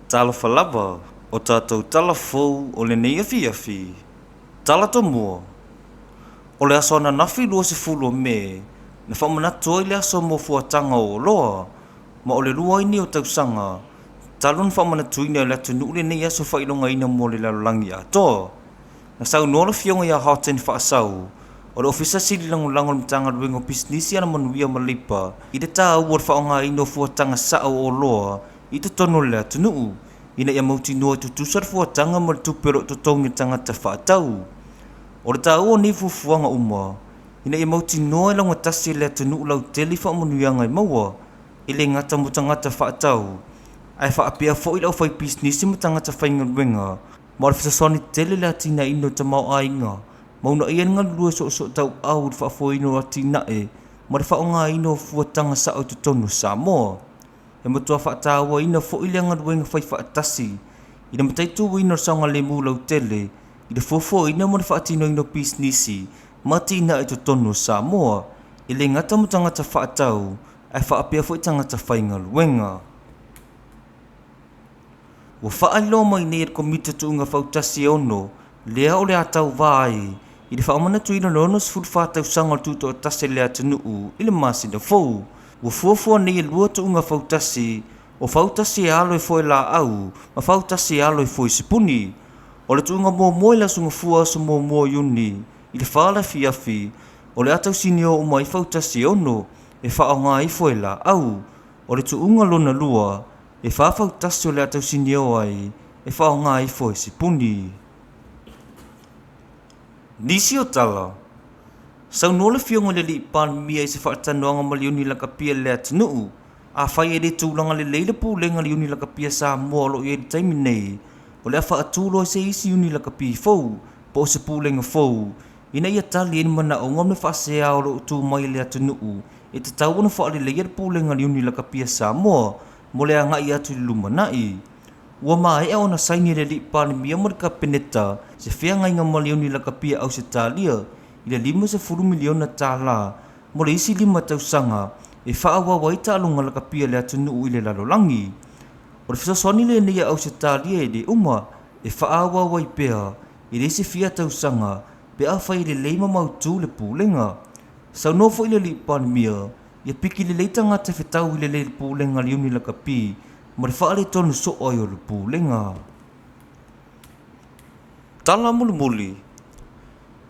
Talofa lava, o tatou tala fou o lenei afiafi. Tala Tomua. O le aso ananafi 20 o Me, na faamanatu ai le aso mo fuataga o oloa, ma o le lua ai nei o tausaga, talu ona faamanatuina e le atunuu lenei aso faailogaina mo le lalolagi atoa. Na saunoa le Afioga ia Houghton Faasau, o le Ofisa Sili Lagolago o le Matagaluega o Pisinisi Alamanuia ma Leipa i le taua o le faaaogaina o fuataga sao o oloa i totonu o le atunuu, ina ia mautinoa e tutusa le fuataga ma le tupe o lo o totogi e le tagata faatau. O le taua o nei fuafuaga uma, ina ia mautinoa e laugatasi e le atunuu lautele i faamanuiaga e maua, e le gata mo tagata faatau, ae faapea foi le aufaipisinisi ma tagata faigaluega, ma o le fesoasoani tele i le atinaeina o le tamaoaiga ma uunaia le galulue soosootauau i le faafoeina o atinae ma le faaaogaina o fuataga sao i totonu o Samoa. E matua faatauaina foi lea galuega fai faatasi i le mataituina o le saogalemu lautele i le fuafuaina ma le faatinoina o pisinisi ma atinae i totonu o Samoa, e le gata mo tagata faatau ae faapea foi tagata faigaluega. Ua faailoa mai nei e le Komiti o Tuuga Fautasi e 6 lea o le a tauva ai i le faamanatuina o le 64 tausaga o le tutoatasi a le atunuu i le masina fou. Ua fuafua nei e lua tuuga fautasi, o fautasi e alo e foe laau ma fautasi e alo e foe sipuni. O le tuuga muamua i le Aso Gafua aso 1 o Iuni i le 4 le afiafi, o le a tausinio uma ai fautasi e 6 e faaaoga ai foe laau. O le tuuga lona lua, e fa fautasi o le a tausinio ai e faaaoga ai foe sipuni. Nisi o tala. Saunoa le Afioga i le Alii Palemia i se faatalanoaga ma le Iuni Lakapi a le atunuu. Afai e le tulaga lelei le pulega a le Iuni Lakapi a Samoa o lo o i ai i le taimi nei, o le a faatu loa se isi Iuni Lakapi fou, po o se pulega fou, ina ia tali ai ni manaoga ma le faasea o lo o tu mai e le atunuu e tatau ona faaleleia le pulega a le Iuni Lakapi a Samoa mo le agai atu i le lumanai. Ua maea ona saini e le Alii Palemia ma le Kapeneta se feagaiga ma le Iuni Lakapi a Ausetalia i le $50 miliona tala mo le isi lima tausaga e faaauau ai taaloga lakapi a le atunuu i le lalolagi. O le fesoasoani lenei a Ausetalia e le uma, e faaauau ai pea i le isi fia tausaga pe afai e lelei ma mautu le pulega. Saunoa foi le Alii Palemia, ia piki lelei tagata e fetaui lelei i le pulega a le Iuni Lakapi ma le faaletonu soo ai o le pulega. Tala mulimuli.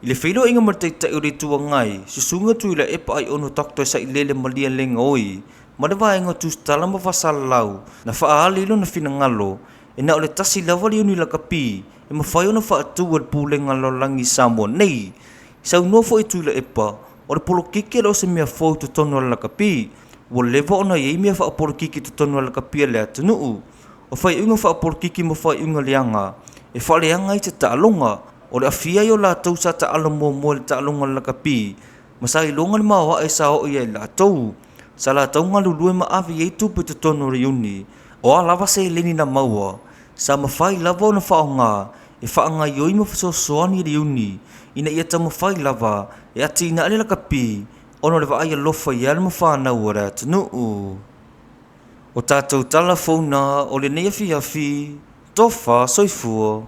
I le feiloaiga ma le Taitai o le Itu Agai, Susuga Tuilaepa Aiono Dr. Sailele Malielegaoi ma le Vaega o Tusitala ma Faasalalau, na faaali ai lona finagalo e na o le tasi lava le Iuni Lakapi e mafai ona faatu e le Pulega Lalolagi i Samoa nei. Saunoa foi Tuilaepa, o le polokiki e le o se mea fou i totonu o le lakapi. Ua leva ona i ai mea faapolokiki i totonu o le lakapi a le atunuu. O faaiuga faapolokiki ma faaiuga leaga e faaleaga ai se taaloga. O le aafia ai o latou sa taalo muamua i le taaloga o le lakapi ma sa iloga le maoae sa oo i ai latou. Sa latou galulue ma ave i ai tupe i totonu o le iuni. O a lava seleni na maua, sa mafai lava ona faaaoga e faagaioi ma fesoasoani i le iuni ina ia taumafai lava e atinae le lakapi ona o le vaai alofa i alo ma fanau a le atunuu. O tatou tala fou na o lenei afiafi, tofa soifua.